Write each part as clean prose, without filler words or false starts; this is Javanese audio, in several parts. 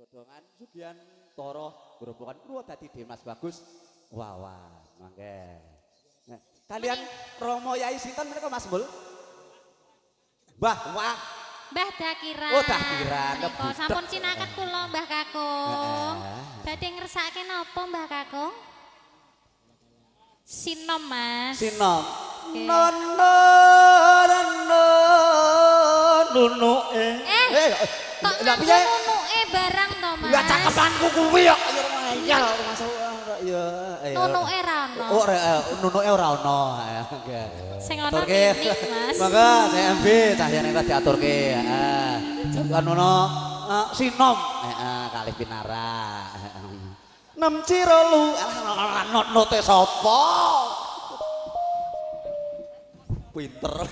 Godhongan Sugiantoro Grobogan Purwodadi Dimas Bagus Wawan mangke. Nah, kalian Romo Yai sinten menika Mas Mul? Mbah Wah. Mbah Dakiran. Oh Dakiran. Sampun cinaket kula Mbah Kakung. Badhe ngersakake napa Mbah Kakung? Sinom Mas. Sinom. Nono nono nunuke. Kok piye nunuke barang to Mas? Lah cakepanku kuwi kok ya ngeyel masuk ya. Nunuke ra ono. Oh nunuke ora ono. Nggih. Sing ono tinik Mas. Monggo CMB cahyane ta diaturke. Heeh. Jalukan ono sinom heeh kalih pinarak. Nem cirolu note sapa? Pinter.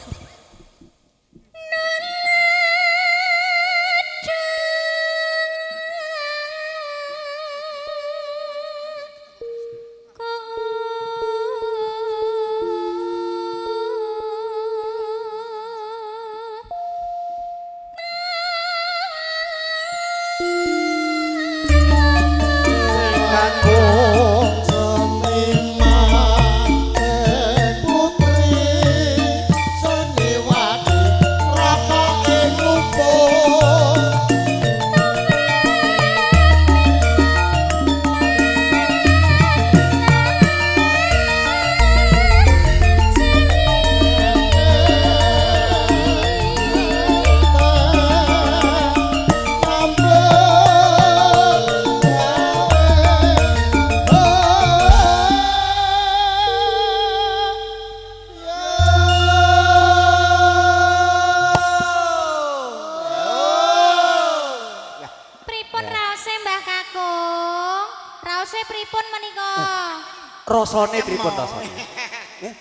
Rasane pripun rasane? Nggih.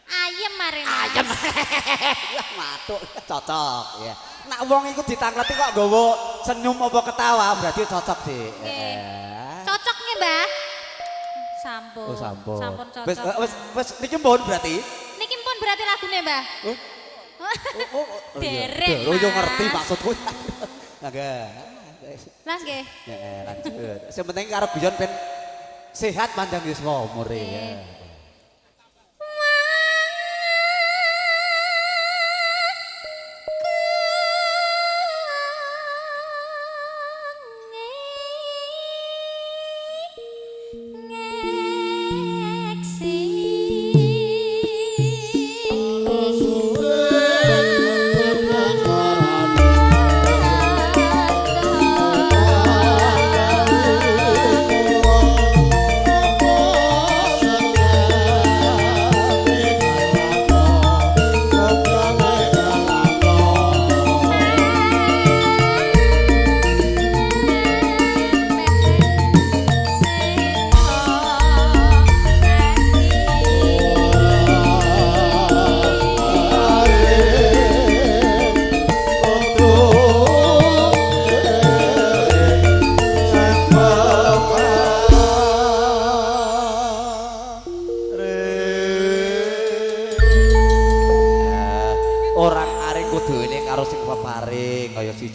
Ayem mare. Ayem. Matuk cocok ya. Nek wong iku ditangleti kok nggawa senyum apa ketawa berarti cocok, Dik. Heeh. Cocok nggih, Mbah? Sampun. Oh, sampun. Sampun cocok. Wis wis wis niki pun berarti. Niki pun berarti lagune, Mbah. Oh. Oh, oh. Derek. Oh, yo ngerti maksudku. Nggih. Lah nggih. Heeh, lanjut. Sing penting karo guyon ben sehat panjang yuswa umure ya.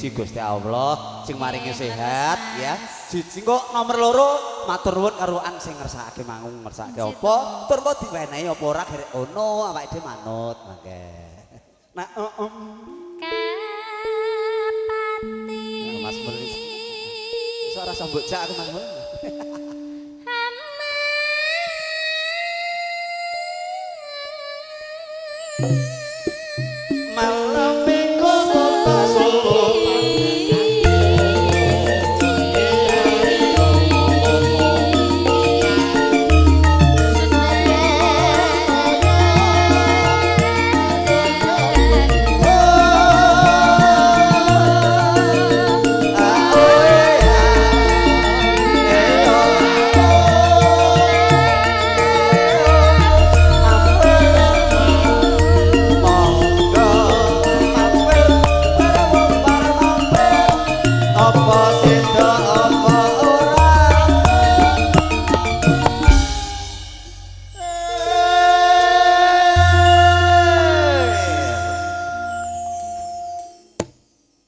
Gusti Allah sing maringi sehat ya. Siji kok nomor loro matur nuwun karo an sing ngersakake mangung ngersakake apa tur kok diwenehi apa ora gerek ono awake dhewe manut mangke. Nah kapati Mas Mul iso ora sambok jak aku Mas Mul. Malam minggu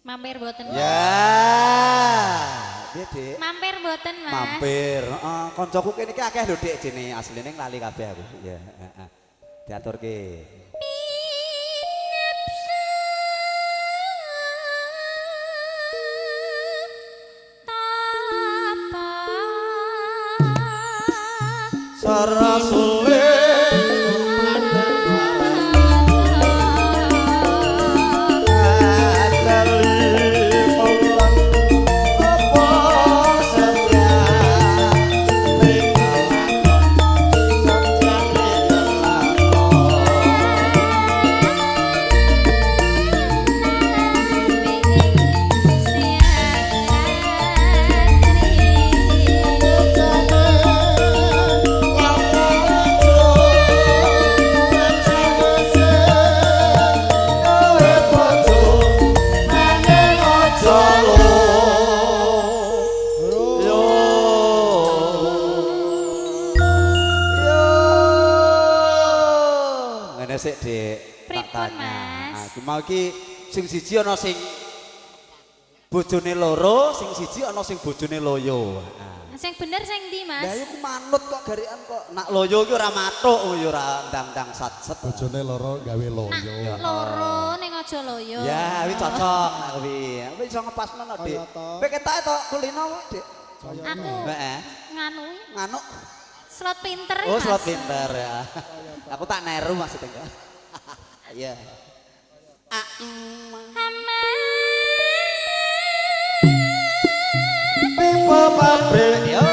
Mampir boten. Ya. mboten, Mas? Mampir. Heeh, koncoku kene iki akeh lho Dik jenenge asline lali kabeh aku. Ya, heeh. Diaturke. Sarasule Ngene sik Dik, tak tanya. Aku mau iki sing siji ana sing bojone loro, sing siji ana sing bojone loyo. Sing bener sing ndi, Mas? Lah iku manut kok garikan kok. Nak loyo iki ora matuk, ya ora ndang-ndang sat-set. Bojone loro gawe loyo. Nak loro ning aja loyo. Ya, kuwi cocok nak kuwi. Kuwi iso ngepasno no, Dik. Kowe ketoke to kulino kuwi, Dik. Aku Heeh. nganu Nganuk. Slot pinter. Oh, slot pinter ya. Aku tak neru maksudnya enggak. Iya. Pipa pabrik yo.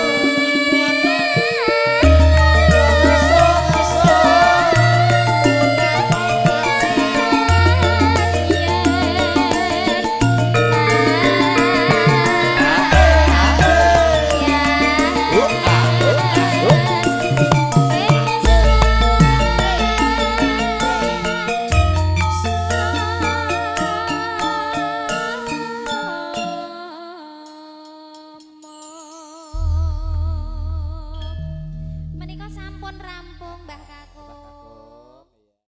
Menika sampun rampung Mbah Kakung.